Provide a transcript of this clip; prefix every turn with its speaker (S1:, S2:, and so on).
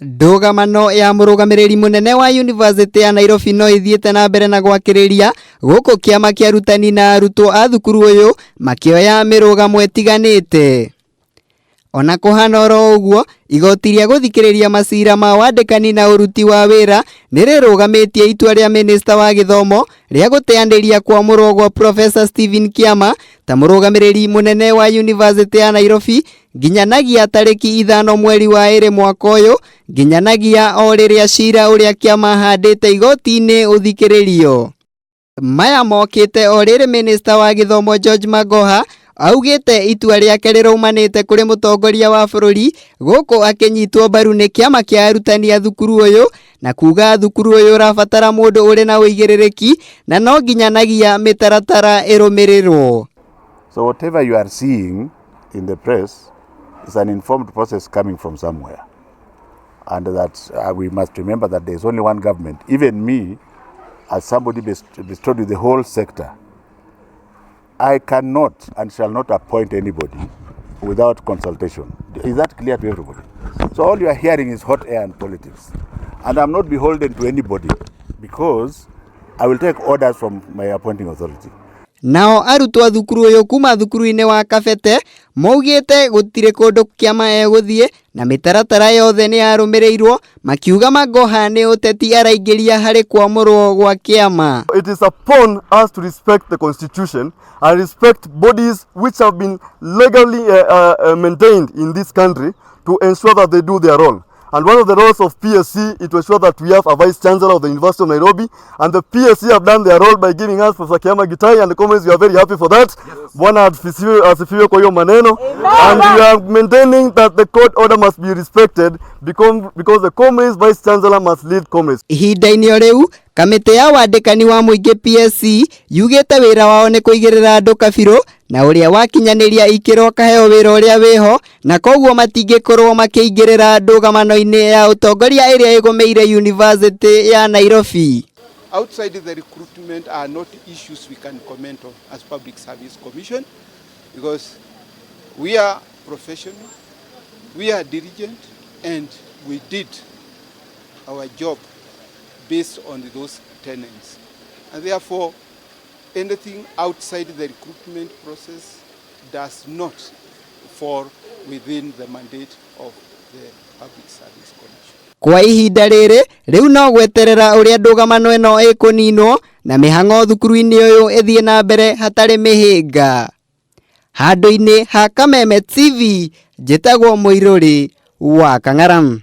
S1: Ndũgamano ya mũrũgamĩrĩri mũnene wa yunivasĩtĩ ya Nairobi no ĩthiĩte na mbere na gwakĩrĩria gũkũ kĩama kĩa arutani na arutwo a thukuru ũyũ makĩoya mĩrũgamo ĩtiganĩte. Ona kũhana oro ũguo, igoti rĩa gũthikĩrĩria macira ma wandĩkani na ũruti wa wĩra nĩ rĩrũgamĩtie itua rĩa mĩnĩsta wa gĩthomo rĩa gũteanĩria kwamũrwo gwa Professor Stephen Kĩama ta mũrũgamĩrĩri mũnene wa yunivasĩtĩ ya Nairobi nginyanagia tarĩki 5 mweri wa 2 mwaka ũyũ, nginyanagia o rĩrĩa cira ũrĩa Kĩama ahandĩte igoti-inĩ ũthikĩrĩrio. Maya mokĩte o rĩrĩ mĩnĩsta wa gĩthomo George Magoha augĩte itua rĩake rĩraumanĩte kũrĩ mũtongoria wa bũrũri gũkũ akĩnyitwo mbaru nĩ kĩama kĩa arutani a thukuru ũyũ na kuga thukuru ũyũ ũrabatara mũndũ ũrĩ na ũigĩrĩrĩki na no nginyanagia mĩtaratara ĩrũmĩrĩrwo.
S2: So whatever you are seeing in the press is an informed process coming from somewhere. And that we must remember that there is only one government. Even me, as somebody bestowed with the whole sector, I cannot and shall not appoint anybody without consultation. Is that clear to everybody? So all you are hearing is hot air and politics. And I'm not beholden to anybody because I will take orders from my appointing authority.
S1: Nao arutwo a thukuru ũyũ kuma thukuru-inĩ wa Kabete maugĩte gũtirĩ kũndũ kĩama egũthiĩ na mĩtaratara yothe nĩ yarũmĩrĩirwo, makiuga Magoha nĩ ũteti araingĩria harĩ kwamũrwo gwa kĩama.
S3: It is upon us to respect the constitution and respect bodies which have been legally maintained in this country to ensure that they do their role. And one of the roles of PSC is to ensure that we have a Vice Chancellor of the University of Nairobi. And the PSC have done their role by giving us Professor Kiama Gitai, and the comrades, we are very happy for that. Bwana asifiwe, asifiwe kwa hiyo maneno. And we are maintaining that the court order must be respected because the comrades Vice Chancellor must lead comrades.
S1: Ihinda-inĩ o rĩu, kamĩtĩ ya wandĩkani wa mũingĩ PSC yugĩte wĩra wao nĩ kũigĩrĩra andũ kabirũ na ũrĩa wakinyanĩria ikĩro akaheo wĩra ũrĩa wĩho na koguo matingĩkorwo makĩingĩrĩra ndũgamano-inĩ ya ũtongoria ĩrĩa ĩgũmĩire yunivasĩtĩ ya Nairobi.
S4: Outside the recruitment are not issues we can comment on as Public Service Commission because we are professional, we are diligent, and we did our job based on those tenets. And therefore, anything outside the recruitment process does not fall within the mandate of the Public Service Commission.
S1: Kwa ihinda rĩrĩ, rĩu no gweterera ũrĩa ndũgamano ĩno ĩkũninwo na mĩhang'o thukuru-inĩ ũyũ ĩthiĩ na mbere hatarĩ mĩhĩnga. Handũ-inĩ ha Kameme TV, njĩtagwo Mũirũrĩ wa Kang'aram.